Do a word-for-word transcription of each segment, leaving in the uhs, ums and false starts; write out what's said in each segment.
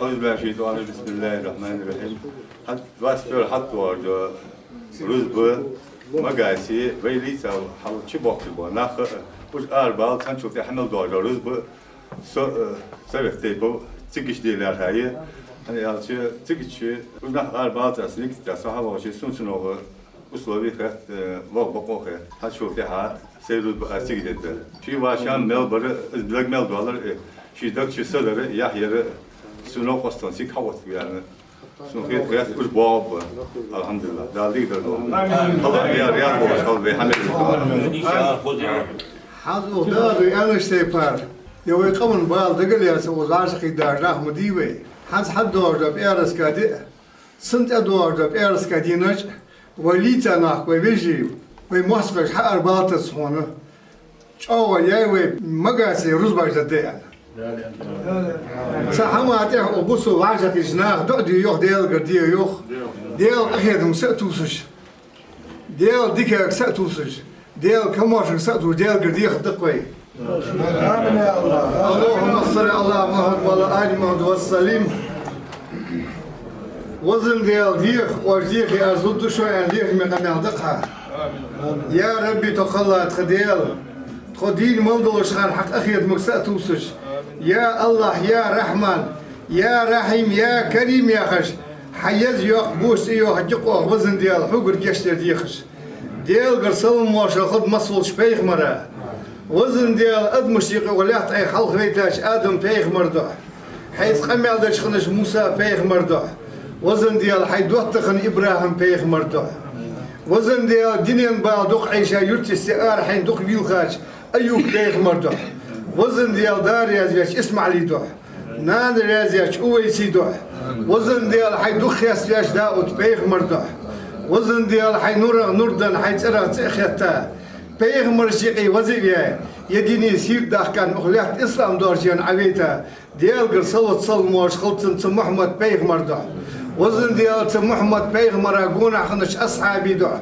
أعوذ بالله من الشيطان الرجيم. بسم الله الرحمن الرحيم. ХӀанз двадцать первый хьатӀадоагӀаш дола рузба Магасе вай лаьца хьал чубохкаш бола нах, уж арабаьлча цхьанчул тӀехьа мел доагӀаш дола рузба со, э, совет тейпов цига чу де лаьрхӀа я. ХӀана аьлча, цига чу уж нах арабаьлча, аз никита со хьавоагӀача, сона цунах условий хет, э, лоа бокъо хет. ХӀанзчул тӀехьа сай рузба аз цига дергда. Ший вӀаший мел бар, из даг мел доаллар, э, ший даг чу са дар, яхь яр, сона къоастам цига хьаоттаваьнна. Сона хет, хет уж боагӀаргба. АлхьамдулиллахӀ. Дала дика дар дола. АллахӀ раьза болаш хилва вай хьамел. ХӀанз укх дӀа а дуй аьннача тайпара, е вай къаман бала дагалаьца укхаза вӀашагӀкхийтташ нах ма дий вай. ХӀанз хьатӀадоагӀаш дола пӀаьраска ди а, цунна тӀадоагӀаш дола пӀаьраска дийнахьа а, вай лаьца нах, вай вежарий, вай моастагӀаша хьаарабаьлча хьона, чӀоагӀа яьй вай Магасе рузбаш дергда аьнна. Цу хӀаман тӀехьа укх бусалба вӀашагӀкхийттача наха дуӀа де йоах, Даьлагара де йоах. Даьла къахетамга са а тувсаш, Даьла дикага са а тувсаш, Даьла камаьршага са а тувсаш, Даьлагара дехар да-кх вай. آمين يا الله. اللهم صل على محمد وعلى آل محمد وسلم. Везан Даьла, дех, оаш дехе аз зуда ду шоана аьнна, лехаме къамаьл да-кх хьа. Я Рабби, тхо кхелла тха Даьла, тхо дийна мел долча хана хьа къахетамга са а тувсаш. Я АллахӀ, я Рахьман, я Рахьим, я Карим яхаш, хьа еза йоккха, боча цӀи йоаккхача юкъе, везан Даьла, хьогара гешт дар дехаш. Даьлагара салам-моаршал хилда массаволча пайхамара. Везан Даьла, адамашта юкъе укх лаьтта тӀа хьалха вайтача Адам-пайхамара духьа, хьайца къамаьл деча хиннача Муса-пайхамара духьа, везан Даьла, хьай доттагӀа хинна ИбрахӀим-пайхамара духьа, везан Даьла, дунен бала дукха Ӏайша, юрта йисте ара хьайна дукха вийлхача Айюб-пайхамара духьа, везан Даьла, да раьза ваьча ИсмаӀилий духьа, нана раьза ваьча Увайсий духьа, везан Даьла, хьай дукха хеставаьча Дауд-пайхамара духьа, везан Даьла, хьай нурах нур денна, хьай цӀерах цӀи а хетта, пайхамарашта юкъе веза а ваь, е дина сийрда дахка укх лаьтта ислам доаржаенна Ӏавайта, Даьлагара салот-салам-моаршал хилда цунна, цу Мухьаммад-пайхамара духьа, везан Даьла, цу Мухьаммад-пайхамара гонахьа хиннача асхьабий духьа,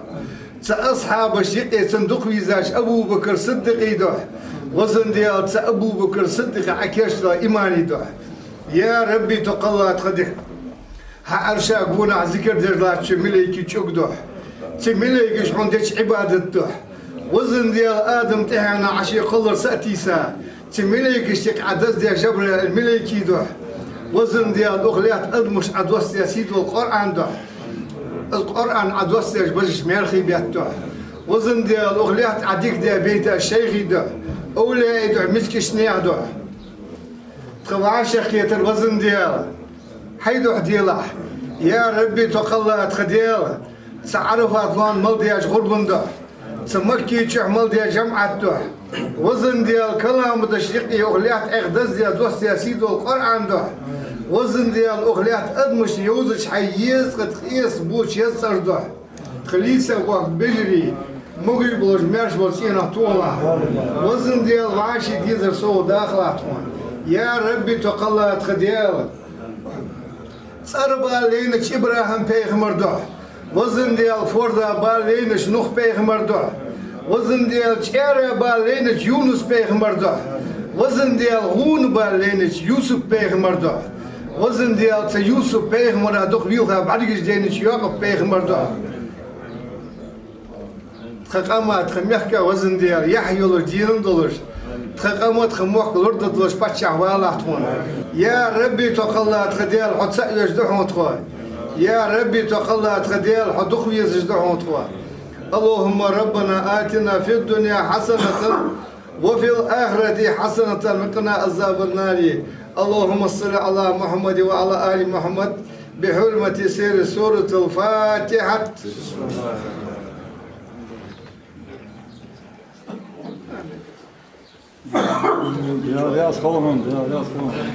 цу асхьабашта юкъе цунна дукха везача Абу-Бакр-Сиддикъий духьа, везан Даьла, цу Абу-Бакр-Сиддикъа Ӏокийчдеча иманий духьа. Я Рабби, тхо кхелла тха ди, хьа Ӏарша гонахьа зикар деш латтача малейкий чӀуг духьа, цу малейкаша хьона деча Ӏибадат духьа, везан Даьла, Адам тӀехьенна Ӏа ший кхоллар са а тийса, цу малейкашта юкъе Ӏа даздеш Жабраил малейкий духьа, везан Даьла, укх лаьтта адамашта Ӏа доссадаь сийдола Къуръан духьа, из Къуръан Ӏа доссадаь бажача маьрхий бетта духьа, везан Даьла, укх лаьтта Ӏа дика даь байташ шайхий духьа, овлияий духьа, мискача наьха духьа. Тха вӀашагӀкхетар, везан Даьла, хьай духьа делахь. Я Рабби, тхо кхелла тха Даьла, цу Ӏарафат лоам мел даьча гӀурбан духьа, цу Макка чу мел даь жамаӀат духьа, везан Даьла, каламашта юкъе укх лаьтта Ӏайха даздаь, доссадаь сийдола Къуръан духьа, везан Даьла, укх лаьтта адамашта йовзача хьай езткъа ткъеста боча еза цӀера духьа. Тха лийца боахка бежарий могаш болаш, маьрша болаш цӀенах тохалахь. Везан Даьла, вӀаший дезар совгӀат дахалахь тхона. Я Рабби, тхо кхелла тха Даьла, цӀера бала лайнача ИбрахӀим-пайхамара духьа, везан Даьла, форда бала лайнача Нух-пайхамара духьа, везан Даьла, чӀара бала лайнача Юнус-пайхамара духьа, везан Даьла, гӀуна бала лайнача Юсуп-пайхамара духьа, везан Даьла, цу Юсуп-пайхамара духьа вийлха бӀаргаш дайнача Якъуб-пайхамара духьа. Тха къам а, тха мехка а, везан Даьла, яхь йолаш, денал долаш, тха къам а, тха мохк а лорадаргдолаш паччахь валахь тхона. Я Рабби, тхо кхелла тха Даьла, хьо цаӀ веш да хьона тхо. Я Рабби, тхо кхелла тха Даьла, хьо дукха везаш да хьона тхо. اللهم ربنا آتنا في الدنيا حسنة وفي الآخرة حسنة وقنا عذاب النار. اللهم صل على محمد وعلى آل محمد بحرمة سر سورة الفاتحة. يا، يا سلام، يا، يا سلام.